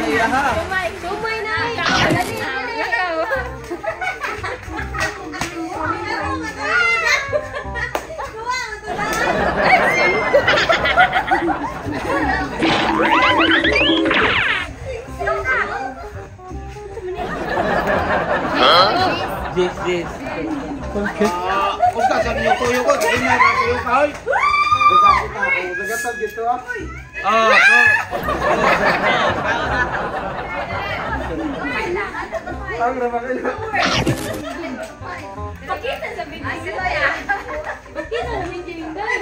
Iya ha. Sumay, sumay na. Dali, dali. Yes, yes. Okay. Usta sa inyo tuyo ko, kay na ba tuyo ka oy? Gagatag dito ah. Ah, so. Ang rama kayo. Pakita sa video. Pakita sa video yung dahil.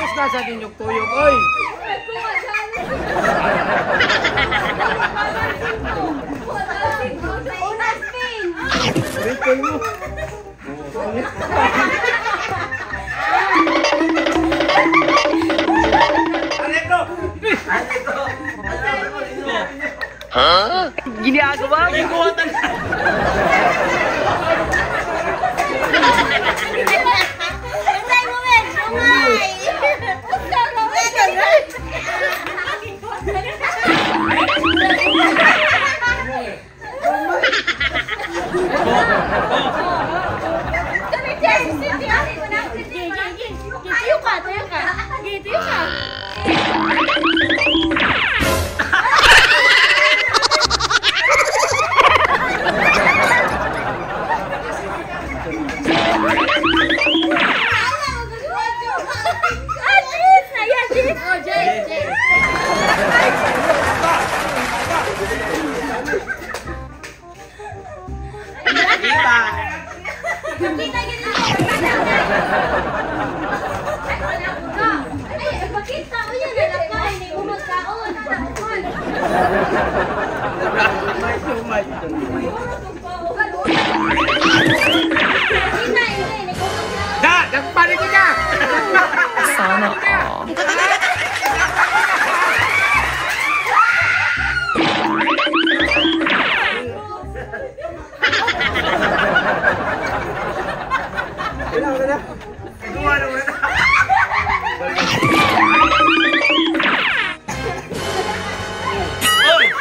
Usta sa inyo tuyo oy. Una spin. Rito mo. Huh? Ginagawa mo? Ginagawa tanan. Sumay mo, men. Sumay. Tuyo ka, tuyo ka. Tuyo ka. Ah, Jess! Ayan, Jess! Oh, Jess, Jess. Kita. Kita gini. Ay, pakita o yan. Nalakay, hindi ko magkaon. Sumay, sumay. Kita, hindi, hindi ko magkaon. Da, nagpanik ka. Sana all. Kailangan ka na. Gawa na muna. Oy!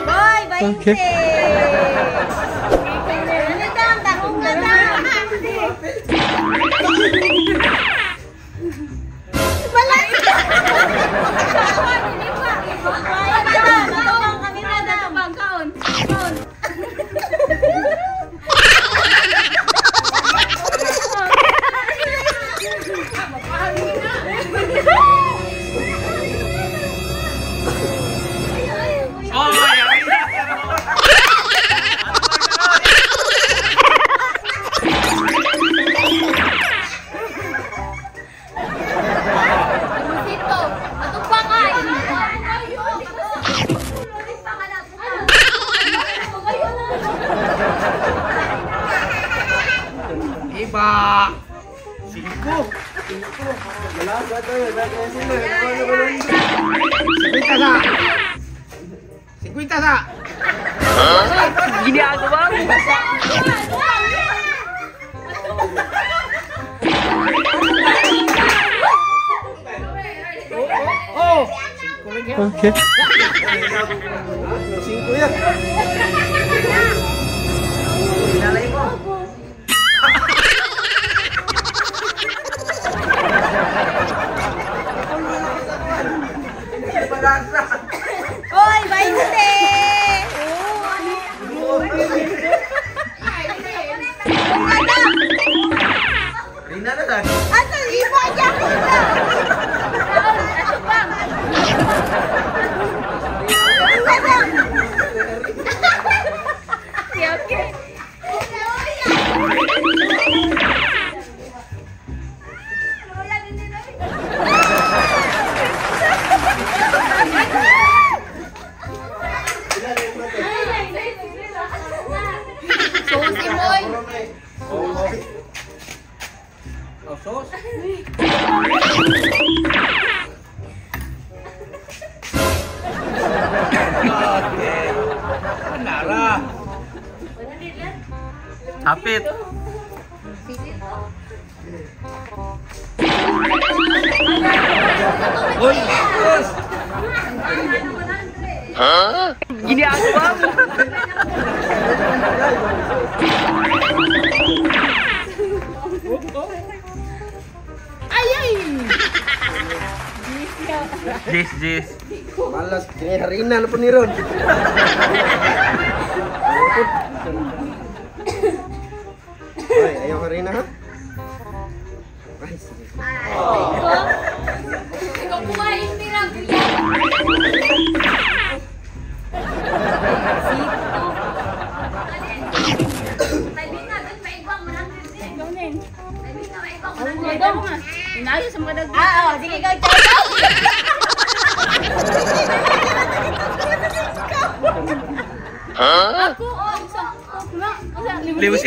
Boy, 20. Ano dam? Tarong na dam. Wala. Kami na dam. Kaon. Kaon. Oh, ay, ay. Dito. Atong ay. Iba. Cinco. Malasa tayo. Sila. 50 sa. 50 sa. Ginagawa mo? Oh, oh. Cinco lang yan. Okay. Cinco yan. Pinalay mo. Balasa. Oy, 20! Rina na lang. Asa iba niya? Ato bang? Hapit. Uy! Yes! Ginagawa mo. Ay, ay! Jis, jis. Malas, kini harina na po ni Ron. Ay, ayaw harina ha? Ay, sige. Ikaw kumain nila, kuya. Inayos ang mga Ah, oh, sige, go, go, go. Ako, oh, isa. Limos.